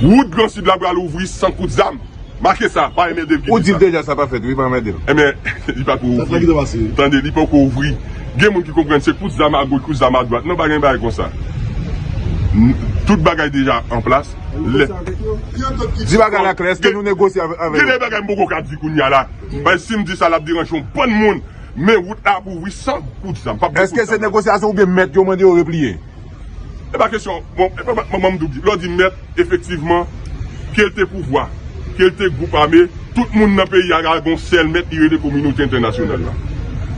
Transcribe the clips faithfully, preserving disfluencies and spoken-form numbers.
Wout Gran Sid la pral ouvri san kout zam. Make sa, pa enmède l ki di sa. Ou di l deja sa pa fèt, wi, pa enmède l. Enben, li pa ko ouvri. Tande, li pa ko ouvri. Gen moun ki konprann se kout zam a goch, kout zam a dwat. Non, pa gen bagay konsa. Tout bagay deja an plas. Di bagay la klè, èske nou negosye avè yo? Gen de bagay m poko ka di kounye a la. Paske si m di sa, l ap deranje yon bann moun. Men wout la ap ouvri san kout zam. Èske se negosyasyon oubyen mèt yo mande yo repliye? E pa kesyon, bon, e pa, manman m tou di, lè w di mèt, efektivman, ke l te pouvwa, ke l te gwoup ame, tout moun nan peyi a gen yon sèl mèt, li rele kominote entènasyonal la.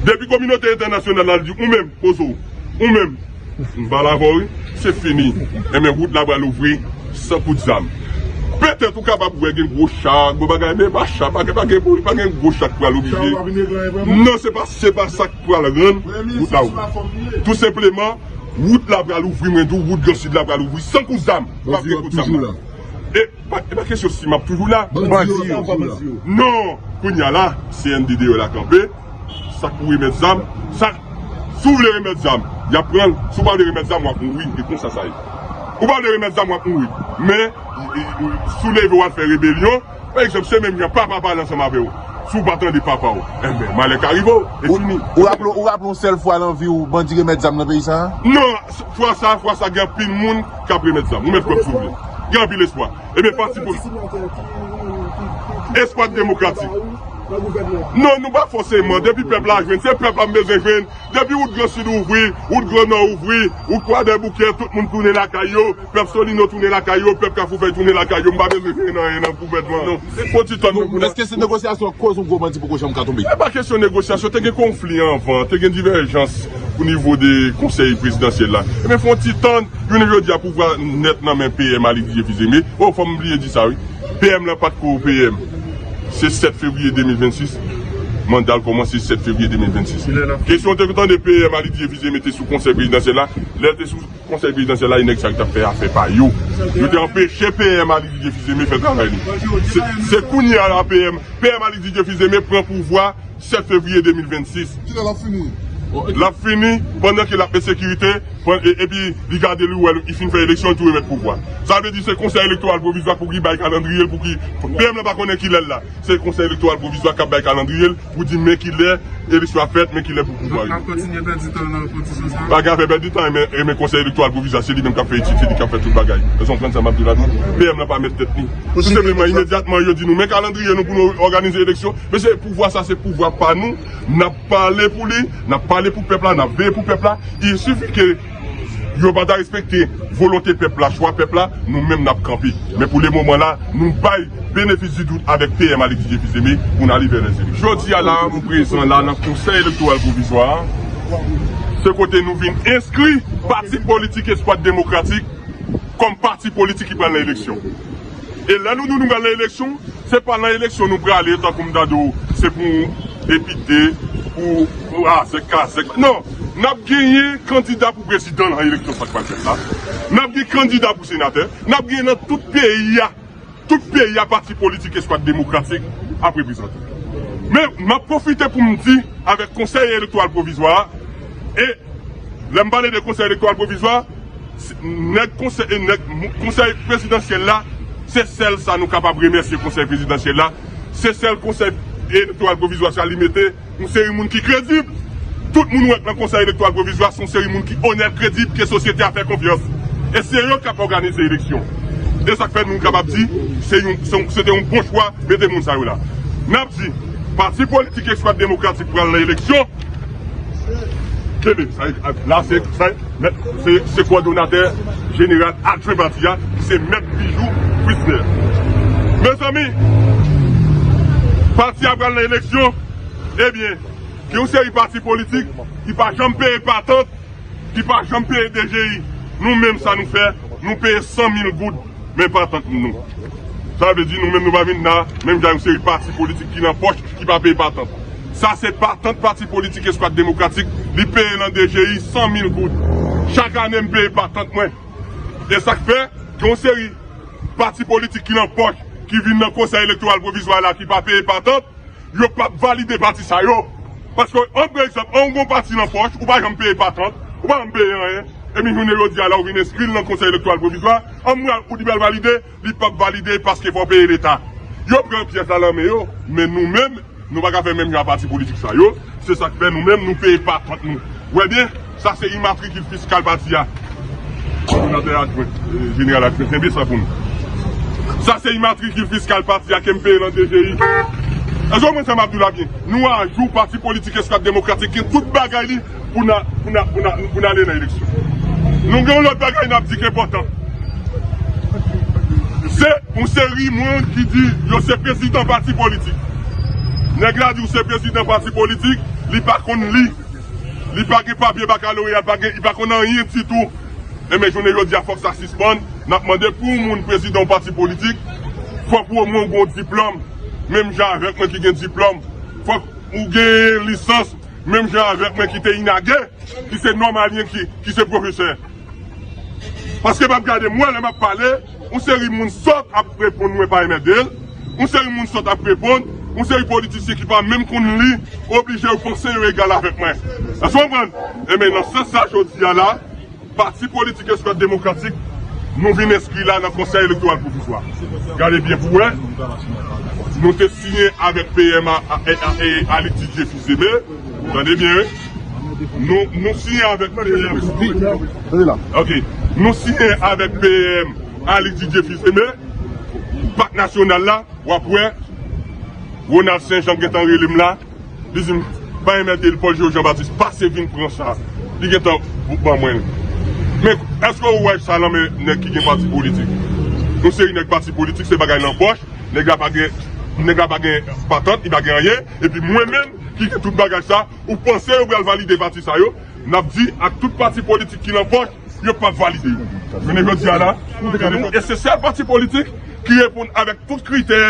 Depi kominote entènasyonal la di, ou menm, poze w, ou menm, m pale avè w, wi, se fini. Enben, wout la pral ouvri san kout zam. Petèt ou kapab wè gen gwo chak, gwo bagay, men pa chak, pa gen, pa gen, pa gen gwo chak pral oblije. Non, se pa, se pa sa k pral rann wout la ouvri. Tou senpleman, wout la pral ouvri, mwen di w, wout Gran Sid la pral ouvri san kout zam. Pap gen kout zam la. E pa, e pa kesyon si m ap toujou la. Non, kounye a la, C N D deyò la kanpe. Sa k pou remèt zam, sa, si w vle remèt zam, y ap pran l. Si w pa vle remèt zam, w ap mouri. E konsa sa ye. Ou pa vle remèt zam, w ap mouri. Men, si w leve, w al fè rebelyon, pa egzanp, se menm jan papa pale ansanm avè w. Si w pa tande papa w, enben, malè ka rive w. E fini. Ou raple, ou raple yon sèl fwa nan vi w, bandi remèt zam nan peyi sa a? Non, fwa sa, fwa sa, gen anpil moun k ap remèt zam. Ou mèt kwè m si w vle. Gen anpil espwa. Ebyen, pati pou Eskwad Demokratik. Non, nou pa fòseman. Depi pèp la jwenn, se pèp la m bezwen jwenn. Depi wout Gran Sid ouvri, wout Gran Nò ouvri, wout Kwadèboukè, tout moun tounen lakay yo, pèp Solino tounen lakay yo, pèp Kafou Fèy tounen lakay yo, m pa bezwen jwenn anyen nan gouvènman an. Fò ti tann. Èske se negosyasyon k koz yon gwo bandi poko janm ka tonbe? E pa kesyon negosyasyon, te gen konfli anvan, te gen divèjans o nivo de konsèy prezidansyèl la. Ebyen, fò ti tann, jounen jodi a pouvwa nèt nan men P M Alix Didier Fils-Aimé. O, fò m bliye di sa, wi. P M lan pa t ko P M. Se sèt fevriye de mil vennsis. Manda l kòmanse sèt fevriye de mil vennsis. Kesyon te tande P M Alix Didier Fils-Aimé te sou konsèy prezidansyèl la. Lè l te sou konsèy prezidansyèl la, e nèg sa yo t ap fè afè pa yo. Yo te anpeche P M Alix Didier Fils-Aimé fè travay li. Se, se kounye a la P M, P M Alix Didier Fils-Aimé pran pouvwa sèt fevriye de mil vennsis. Kilè l ap fini? L ap fini pandan ke l ap ensekirite, pan-, e-, epi li gade li wè li fin fè eleksyon, li tou remèt pouvwa. Sa vle di se konsèy elektoral pwovizwa pou ki bay kalandriye l, pou ki P M lan pa konnen kilè l la. Se konsèy elektoral pwovizwa k ap bay kalandriye l pou di men kilè eleksyon ap fèt, men kilè pou pouvwa rive. N ap kontinye pèdi tan nan repetisyon sa a. Pa gen afè pèdi tan, men, men konsèy elektoral pwovizwa, se li menm k ap fè etid, se li k ap fè tout bagay. Èske w konprann sa m ap di w la? P M lan pa mèt tèt li. Tou senpleman, imedyatman, yo di nou, men kalandriye nou pou nou òganize eleksyon. Mesye, pouvwa sa, se pouvwa pa nou. N ap pale pou li, n ap pale pou pèp la, n ap veye pou pèp la. Il suffit ke yo pa ta respekte volonte pèp la, chwa pèp la, nou menm n ap kanpe. Men pou le moman la, nou bay benefis di dout avèk P M Alix Didier Fils-Aimé pou n ale vè lèzeleksyon. Jodi a la, nou prezan la nan Konsèy Elektoral Pwovizwa a. Se kote nou vin enskri pati politik Eskwad Demokratik kòm pati politik ki pral nan eleksyon. E lè nou di nou pral nan eleksyon, se pa nan eleksyon nou prale, tankou m tande w, se pou depite, pou, pou azèk, kazèk. Non, n ap genyen kandida pou prezidan nan eleksyon sa k pral fèt la. N ap gen kandida pou senatè. N ap genyen nan tout peyi a. Tout peyi a, pati politik Eskwad Demokratik ap reprezante. Men, m ap pwofite pou m di, avèk Konsèy Elektoral Pwovizwa a, e lè m pale de Konsèy Elektoral Pwovizwa, nèg konsèy, nèg konsèy prezidansyèl la, se sèl sa nou kapab remèsye konsèy prezidansyèl la, se sèl konsèy elektoral pwovizwa sa li mete yon seri moun ki kredib. Tout moun wè k nan konsèy elektoral pwovizwa se yon seri moun ki onèt, kredib, ke sosyete a fè konfyans. E se yo k ap òganize eleksyon. E sa k fè nou kapab di se yon, se yon, se te yon bon chwa mete moun sa yo la. N ap di, pati politik Eskwad Demokratik pral nan eleksyon. Kenbe, sa, la se, sa, mèt, se, se kowòdonatè jeneral adjwen pati a, ki se Mèt Bijou Frisner. Mezanmi, pati a pral nan eleksyon, ebyen, gen yon seri pati politik ki pa janm peye patant, ki pa janm peye D G I. Nou menm sa nou fè, nou peye san mil goud. Men patant nou. Sa vle di nou menm nou pa vin la, menm jan yon seri pati politik ki nan pòch, ki pa peye patant. Sa se patant pati politik Eskwad Demokratik, li peye nan D G I san mil goud. Chak ane m peye patant mwen. E sa k fè, gen yon seri pati politik ki nan pòch, ki vin nan Konsèy Elektoral Pwovizwa la, ki pa peye patant, yo p ap valide pati sa yo. Paske, an, pa egzanp, an, ou gon pati nan pòch, ou pa janm peye patant, ou pa janm peye anyen. Epi jounen jodi a la, ou vin enskri l nan Konsèy Elektoral Pwovizwa, an mwen ou di pral valide, li p ap valide paske fò w peye Leta. Yo pran pyès la nan men yo, men nou menm, nou pa ka fè menm jan a pati politik sa yo. Se sa k fè nou menm, nou peye patant nou. Ou wè byen, sa se imatrikil fiskal pati a. Senatè adjwen, eh, jeneral adjwen, kenbe sa pou nou. Sa se imatrikil fiskal pati a ke m peye nan D G I. Èske w konprann sa m ap di w la byen? Nou ajou, pati politik Eskwad Demokratik gen tout bagay li pou n a, pou n a, pou n a, pou n ale nan eleksyon. Nou gen yon lòt bagay n ap di ki enpòtan. Se yon seri moun ki di yo se prezidan pati politik. Nèg la di w se prezidan pati politik, li pa konn li. Li pa gen papye bakaloreya, li pa gen, li pa konn anyen ditou. Enben, jounen jodi a, fòk sa sispann. N ap mande pou yon moun prezidan yon pati politik, fòk ou omwen gen yon diplòm, menm jan avèk mwen ki gen diplòm. Fòk ou gen lisans, menm jan avèk mwen ki te inage, ki se nòmalyen, ki, ki se pwofesè. Paske m ap gade, mwen, lè m ap pale, yon seri moun sòt ap reponn mwen pa enmède l, yon seri moun sòt ap reponn, yon seri politisyen ki pa menm konn li, oblije yo panse yo egal avèk mwen. Èske w konprann? Enben, nan sans sa, jodi a la, pati politik Eskwad Demokratik, nou vin enskri la nan Konsèy Elektoral Pwovizwa. Gade byen pou wè, nou te siyen avèk P M a, a, a, a, Alix Didier Fils-Aimé. Tande byen, wi. Nou, nou siyen avèk P M. Tande la. Ok. Nou siyen avèk P M Alix Didier Fils-Aimé. Pak Nasyonal la, w ap wè. Ronald Saint Jean gentan rele m la. Li di m, "Pa enmède l, Paul Géo Jean Baptiste, pase vin pran sa." Li gentan ban mwen l. Men, èske ou wè sa nan men nèg ki gen pati politik? Yon seri nèg pati politik, se bagay nan pòch. Nèg la pa gen, nèg la pa gen patant, li pa gen anyen. Epi mwen menm, ki gen tout bagay sa, ou panse yo pral valide pati sa yo? N ap di ak tout pati politik ki nan pòch, yo p ap valide yo. Jounen jodi a la, e se sèl pati politik ki reponn avèk tout kritè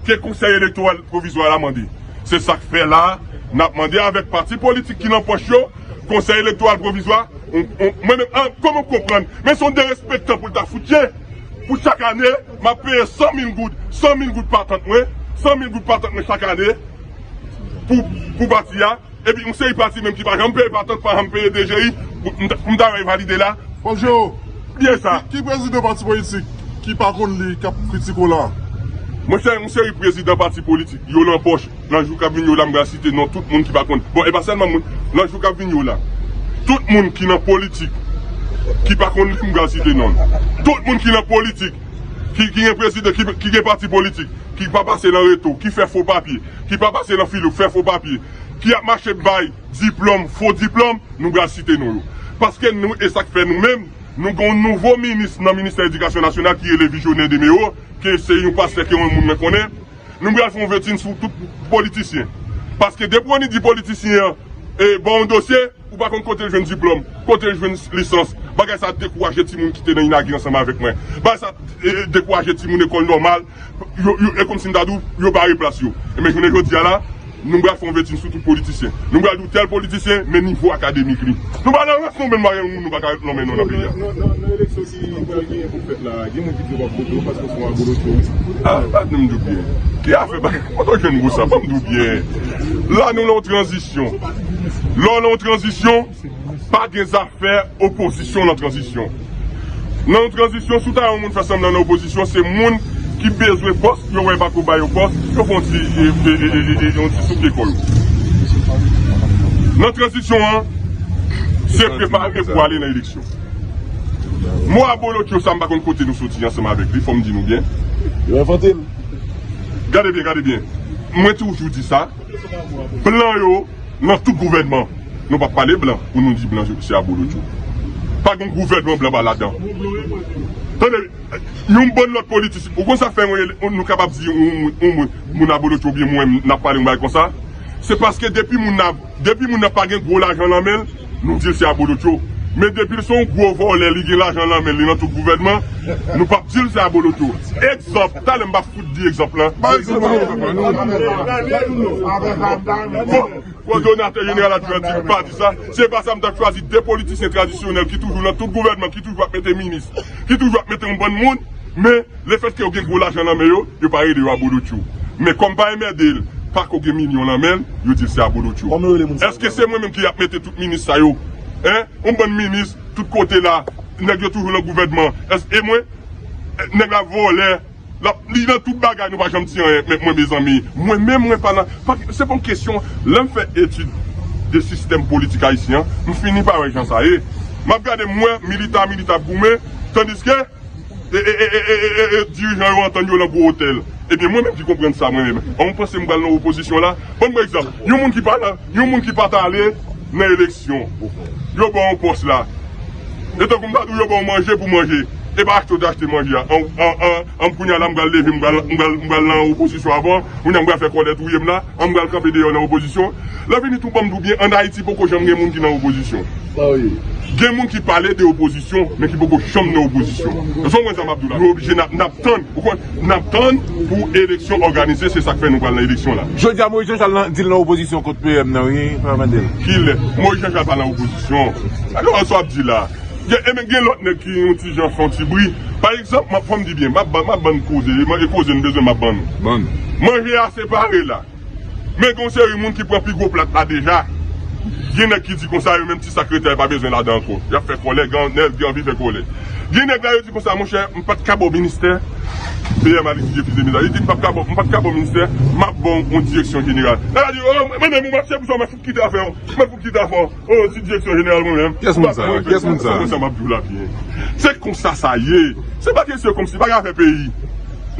ke Konsèy Elektoral Pwovizwa la mande. Se sa k fè la, n ap mande avèk pati politik ki nan pòch yo, Konsèy Elektoral Pwovizwa, on, on, mwen menm, an, kòman w konprann? Men se yon derespektan pou l ta fout ye. Pou chak ane, m ap peye san mil goud, san mil goud patant mwen, san mil goud patant mwen chak ane pou, pou pati a. Epi yon seri pati menm ki pa janm peye patant, pa janm peye D G I, pou m ta, pou m ta wè valide la. Paul Géo, byen sa. Ki, ki prezidan pati politik ki pa konn li k ap kritike w la? Monchè, yon seri prezidan pati politik, yo nan pòch. Nan jou k ap vini yo la, m pral site non tout moun ki pa konn. Bon, e pa sèlman moun. Nan jou k ap vini yo la, tout moun ki nan politik, ki pa konn li, m pral site non l. Tout moun ki nan politik, ki, ki gen prezidan, ki, ki gen pati politik, ki pa pase nan reto, ki fè fo papye, ki pa pase nan filo, fè fo papye, ki ap mache bay diplòm, fo diplòm, nou pral site non yo. Paske nou, e sa k fè nou menm, nou gen yon nouvo minis nan ministè edikasyon nasyonal ki rele Visionnaire Demereau, ke se yon pastè ke yon moun mwen konnen. Nou pral fè yon vetine sou tout politisyen. Paske depi w annik di politisyen an, e, ba w yon dosye, ou pa konn kote l jwenn diplòm, kote l jwenn lisans. Bagay sa dekouraje timoun ki te nan inage ansanm avèk mwen. Bagay sa, e, dekouraje timoun lekòl nòmal. Yo, yo, e kòmsi m ta di w, yo bare plas yo. Enben, jounen jodi a la, nou pral fè yon vetine sou tout politisyen. Nou pral di w tèl politisyen, men nivo akademik li. Nou pa nan rans nou, men nou pa gen moun, nou pa ka nonmen non nan peyi a. Nan, nan, nan eleksyon ki pral genyen pou fèt la, gen moun ki di w ap vote w paske w se yon abolotyo. Ah, pa di m di w byen. Ki afè bagay? Kote w jwenn gwo sa? Ban m di w byen. La, nou nan yon tranzisyon. Lè w nan yon tranzisyon, pa gen zafè fè opozisyon nan tranzisyon. Nan yon tranzisyon, si w ta wè yon moun fè sanblan nan opozisyon, se moun ki bezwen pòs, yo wè pa ko ba yo pòs, yo fè yon ti, e, e, e, e, e, yon ti soupye kò yo. Nan tranzisyon an, se prepare pou ale nan eleksyon. Mo abolotyo sa, m pa konn kote nou soti ansanm avèk li, fò m di nou byen. Yo envante l. Gade byen, gade byen. Mwen toujou di sa. Blan yo, nan tout gouvènman. Nou p ap pale blan pou nou di blan se abolotyo. Pa gen gouvènman blan pa ladan. Tande, yon bann lòt politisyen. Ou konn sa k fè yon, nou kapab di yon, yon, yon moun, moun abolotyo oubyen mwen, n ap pale yon bagay konsa? Se paske depi moun nan, depi moun nan pa gen gwo lajan nan men l, nou di l se abolotyo. Men depi l se yon gwo vòlè, li gen lajan nan men l, li nan tout gouvènman, nou p ap di l se abolotyo. Egzanp, talè m p ap fout di egzanp lan. Bay egzanp. Bon, kowòdonatè jeneral adjwen an di nou pa di sa. Se pa sa, m t ap chwazi de politisyen tradisyonèl ki toujou nan tout gouvènman, ki toujou ap mete minis, ki toujou ap mete yon bann moun, men lefètke yo gen gwo lajan nan men yo, yo pa rele yo abolotyo. Men kòm pa enmède l, pa ko gen milyon nan men l, yo di l se abolotyo. Kòman yo rele moun sa yo? Èske se mwen menm ki ap mete tout minis sa yo? Hein? Yon bann minis, Tout kote la, nèg yo toujou nan gouvènman. Èske e mwen? Nèg la vòlè. L ap, li nan tout bagay, nou pa janm di anyen. Men mwen, mezanmi, mwen menm, mwen pa nan, pa, se pa yon kesyon. Lè m fè etid de sistèm politik ayisyen an, m fini pa wè jan sa ye. M ap gade, m wè militan a militan ap goumen, tandiske e, e, e, e, e, e, e, dirijan yo antann yo nan gwo otèl. Ebyen, mwen menm ki konprann sa, mwen menm, an, ou panse m pral nan opozisyon la? Ban m yon egzanp. Yon moun ki pa nan, yon moun ki pa t ale nan eleksyon, yo ba w yon pòs la. E tankou m ta di w, yo ba w manje pou manje. E pa achte w te achte manje a. An, an, an, an, kounye a la, m pral leve, m pral, m pral, m pral nan opozisyon avan. Kounye a, m pral fè kòlè touye m la. An, m pral kanpe deyò nan opozisyon. Lè fini tou, ban m di w byen, ann Ayiti, poko janm gen moun ki nan opozisyon. Gen moun ki pale de opozisyon, men ki poko janm nan opozisyon. Ou konprann sa m ap di w la? Nou oblije n ap, n ap tann, ou konprann? N ap tann pou eleksyon òganize, se sa k fè nou pral nan eleksyon la. Jodi a, Moïse Jean Charles nan, di l nan opozisyon kont P M nan, wi, pa Mandel. Kilè? Moïse Jean Charles pa nan opozisyon. Gade sa w ap di la. Gen, e men gen lòt nèg ki yon ti jan fè yon ti bri. Pa egzanp, m ap, fò m di byen, m ap ban, m ap ban n koze, e koze n bezwen, m ap ban nou. Ban. Manje a separe la. Men gen yon seri moun ki pran pi gwo plat la deja. Gen nèg ki di konsa, yo menm ti sak rete a, yo pa bezwen ladan ankò. Y ap fè kòlè, gen nèg ki anvi fè kòlè. Gen nèg la, yo di konsa, monchè, m pa t ka ba w ministè P M Alex Didier Fils-Aimé la. Li di, m pa t ka ba w, m pa t ka ba w ministè, m ap ba w yon direksyon jeneral. Nèg la di, o, mwen menm, ou mache pou sa, mwen fout kite afè w. Mwen fout kite afè w. O, ti direksyon jeneral mwen menm. Kiyès moun sa? Kiyès moun sa? Konsa m ap di w la byen. Se konsa sa ye. Se pa kesyon kòmsi, pa gen afè peyi.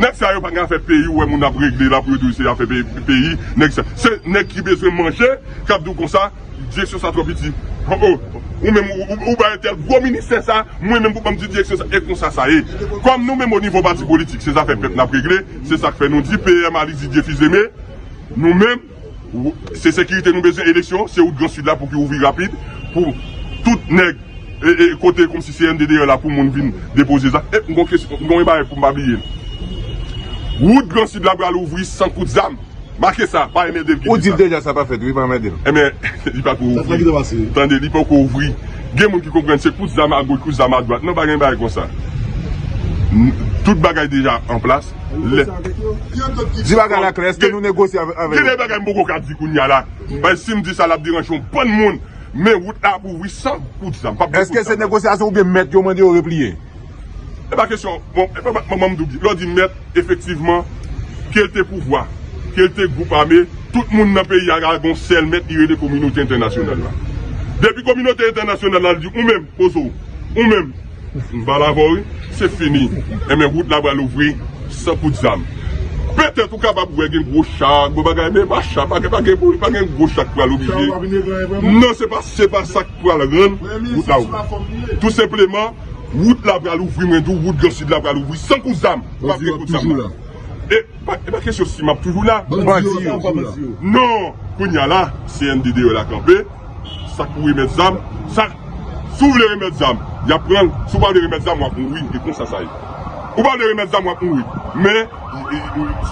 Nèg sa yo pa gen afè peyi, ou wè moun ap regle la pou yo di w se afè pe-, peyi. Nèg sa, se nèg ki bezwen manje, k ap di w konsa, direksyon sa twò piti. O, o, ou menm, ou, ou, ou bay tèl gwo ministè sa, mwen menm pou ban m ti direksyon sa, e konsa sa ye. Kòm nou menm o nivo pati politik, se zafè pèp n ap regle, se sa k fè nou di P M Alex Didier Fils-Aimé, nou menm, w-, se sekirite nou bezwen, eleksyon, se wout Gran Sid la pou ki ouvri rapid, pou tout nèg, e, e, kote kòmsi C N D D yo la pou moun vin depoze zam. E, m gon kesyon, m gon yon bagay pou m pa bliye. Wout Gran Sid la pral ouvri san kout zam. Make sa, pa M L D ki di sa. Ou di l deja sa pa fèt, wi, pa M L D. Ebyen, li pa ko ouvri. Tande, li poko ouvri. Gen moun ki konprann se kout zam agoch, kout zam adwat. Non, pa gen bagay konsa. N-, tout bagay deja an plas. Lè... Di bagay la klè, èske nou negosye avè-, avè yo? Gen de bagay m poko ka di kounye a la. Paske si m di sa, l ap deranje yon bann moun. Men wout la ap ouvri san kout zam. P ap gen kout zam. Èske se negosyasyon oubyen mèt yo mande yo repliye? E pa kesyon, bon, e pa, pa, pa, ban m di w, lè w di mèt, efektivman, ke l te pouvwa, ke l te gwoup ame, tout moun nan peyi a gon sèl mèt, li rele kominote entènasyonal la. Depi kominote entènasyonal la di, ou menm, poze w, ou menm, m pale avè w, wi, se fini. Enben, wout la pral ouvri san kout zam. Petèt ou kapab wè gen gwo cha, gwo bagay, men pa cha, pa gen, pa gen, pa gen gwo cha k pral oblije. Non, se pa, se pa sa k pral rann wout la ouvri. Tou senpleman, wout la pral ouvri, mwen di w, wout Gran Sid la pral ouvri san kout zam. P ap gen kout zam la. E pa, e pa kesyon si m ap toujou la. Bandi yo. Non, kounye a la, C N D D yo la kanpe. Sa k pou remèt zam, sa, si w vle remèt zam, y ap pran l. Si w pa vle remèt zam, w ap mouri. E konsa sa ye. Ou pa vle remèt zam, w ap mouri. Men, e, e,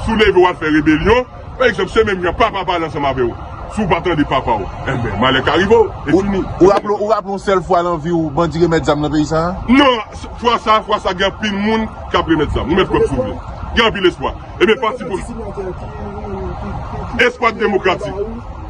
si w leve, w al fè rebelyon, pa egzanp, semèn nan, papa pale ansanm avè w. Si w pa tande papa w, enben, malè ka rive w. E fini. Ou raple, ou raple yon sèl fwa nan vi w, bandi remèt zam nan peyi sa a? Non, fwa sa, fwa sa, gen anpil moun k ap remèt zam. Ou mèt kwè m si w vle. Gen anpil espwa. Ebyen, pati politik. Espwa demokratik.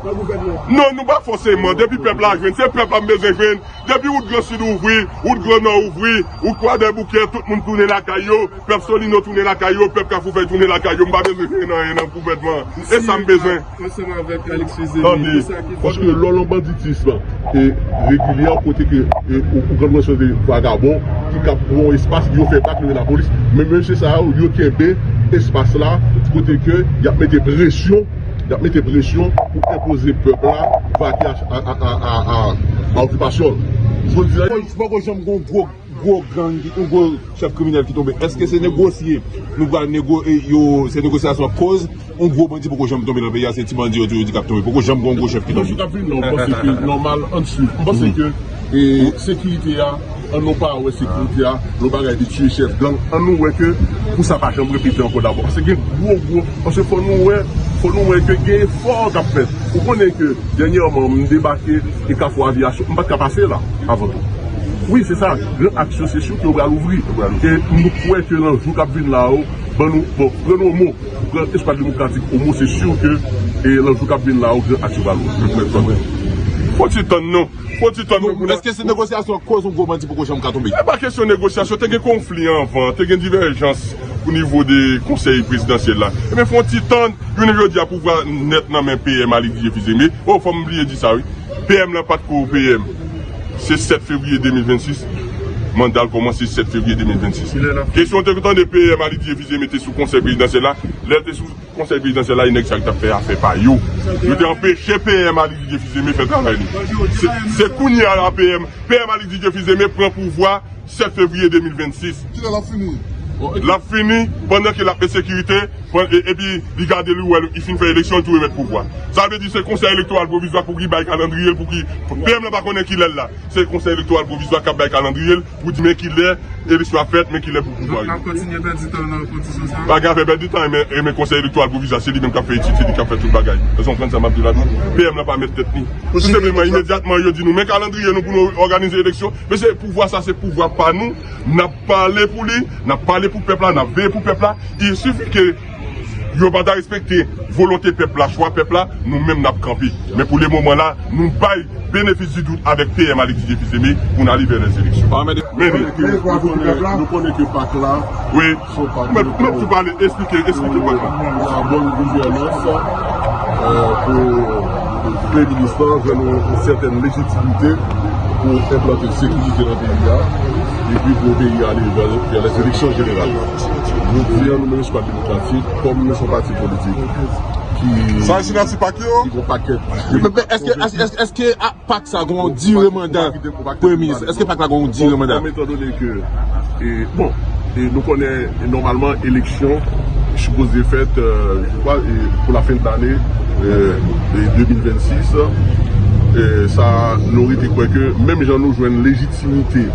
Non, nou pa fòseman. Depi pèp la jwenn, se pèp la m bezwen jwenn. Depi wout Gran Sid ouvri, wout Gran Nò ouvri, wout Kwadèboukè, tout moun tounen lakay yo, pèp Solino tounen lakay yo, pèp Kafoufèy tounen lakay yo, m pa bezwen jwenn anyen nan gouvènman. E sa m bezwen. Ansanm avèk Alex Fils-Aimé. Tande, paske lè w nan banditis e regilye, kote ke, e, ou, ou konn resevwa vagabon ki kap pran espas, yo fè bak, yo rele lapolis. Men mesye sa yo, yo kenbe espas la, kote ke y ap mete presyon, y ap mete presyon pou enpoze pèp la vake a, a, a okipasyon l. Jodi a, poko janm gon gwo gwo gang, yon gwo chèf kriminèl ki tonbe. Èske se negosye nou pral nego-, e, yo, se negosyasyon akoz yon gwo bandi poko janm tonbe nan peyi a, se ti bandi yo toujou di k ap tonbe. Poko janm gen yon gwo chèf ki tonbe. Nan jou k ap vini, non, m panse ke nòmal, ann swiv. M panse ke, e, sekirite a, ann nou pa wè sekirite a yon bagay de tiye chèf gang. Ann nou wè ke pou sa pa janm repete ankò dabò. Paske gen gwo, gwo, paske fò nou wè, fò nou wè ke gen efò k ap fèt. Ou konnen ke dènyèman, m debake e Kafou Aviyasyon, m pa t ka pase la avan tou. Wi, se sa. Gran aksyon, se si ke yo pral ouvri. E nou kwè ke nan jou k ap vin la yo, ban nou, bon, pran nou o mo, pran Espwa Demokratik o mo, se si ke, e nan jou k ap vin la yo, gran aksyon pral ouvri. Fò ti tann non. Fò ti tann non pou n... Èske se negosyasyon k koz yon gwo bandi poko janm ka tonbe? E pa kesyon negosyasyon, te gen konfli anvan, te gen divèjans o nivo de konsèy prezidansyèl la. Ebyen fò ti tann, jounen jodi a pouvwa nèt nan men P M Ali Didier Fils-Aimé. O, fò m bliye di sa wi. P M lan pa t ko P M. Se sèt fevriye de mil vennsis. Manda l kòmanse sèt fevriye de mil vennsis. Kesyon te tande P M Ali Didier Fils-Aimé te sou konsèy prezidansyèl la. Lè l te sou konsèy prezidansyèl la, e nèg sa yo t ap fè afè pa yo. Yo te anpeche P M Ali Didier Fils-Aimé fè travay li. Se, se kounye a la P M, P M Ali Didier Fils-Aimé pran pouvwa sèt fevriye de mil vennsis. Kilè l ap fini? L ap fini pandan ke l ap ensekirite, pan-, e-, epi li gade li wè li fin fè eleksyon, li tou remèt pouvwa. Sa vle di se konsèy elektoral pwovizwa pou ki bay kalandriye l, pou ki P M lan pa konnen kilè l la. Se konsèy elektoral pwovizwa k ap bay kalandriye l pou di men kilè eleksyon ap fèt, men kilè pou pouvwa yo. N ap kontinye pèdi tan nan repetisyon sa a. Pa gen afè pèdi tan, men, men konsèy elektoral pwovizwa, se li menm k ap fè etid, se li k ap fè tout bagay. Èske w konprann sa m ap di la? P M lan pa mèt tèt li. Tou senpleman, imedyatman, yo di nou, men kalandriye nou pou nou òganize eleksyon. Men se pouvwa sa, se pouvwa pa nou. N ap pale pou li, n ap pale pou pèp la, n ap veye pou pèp la. Il suffit que yo pa ta respekte volonte pèp la, chwa pèp la, nou menm n ap kanpe. Men pou le moman la, nou bay benefis di dout avèk P M Ali Didier Fils-Aimé pou n ale vè lèzeleksyon. Men li, nou konnen ke pak la, wi, se yon pak, mwen, mwen tou pale, esplike, esplike pak la. La bonne gouvernance, euh, pou premye minis lan jwenn yon, yon sètèn lejitimite pou enplante sekirite nan peyi a, epi pou peyi a ale vè, vè lèzeleksyon jeneral. Jodi a, nou menm Eskwad Demokratik, kòm nou se yon pati politik ki... Sa se siyati pak yo? Ki gon pakèt... Men, men èske, èske, èske, èske, a, pak sa gon dire manda premye minis? Èske pak la gon dire manda? Bon, etandone ke, e, bon, e nou konnen, e nòmalman, eleksyon sipoze fèt, euh, je crois, e pou la fen de lane, euh, de de mil vennsis, e sa, nou rete kwè ke menm jan nou jwenn lejitimite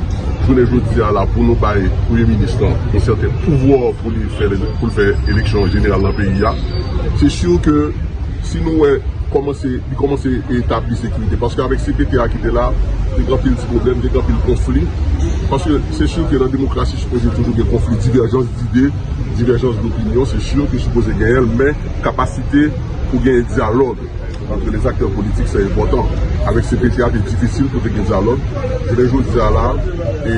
jounen jodi a la pou nou bay premye minis lan yon sèten pouvwa pou li fè, pou l fè eleksyon jeneral nan peyi a. Se si ke si nou wè kòmanse, li kòmanse etabli sekirite. Paske avèk C P T a ki te la, te gen anpil ti pwoblèm, te gen anpil konfli. Paske se si ke nan demokrasi, sipoze toujou gen konfli, divèjans dide, divèjans dopinyon, se si ke sipoze genyen l, men kapasite pou genyen dyalòg entre les acteurs politiques, c'est important. Avèk C P T a, te difisil pou te gen dyalòg. Jounen jodi a la, e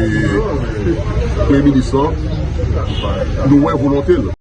premye minis lan, nou wè volonte l.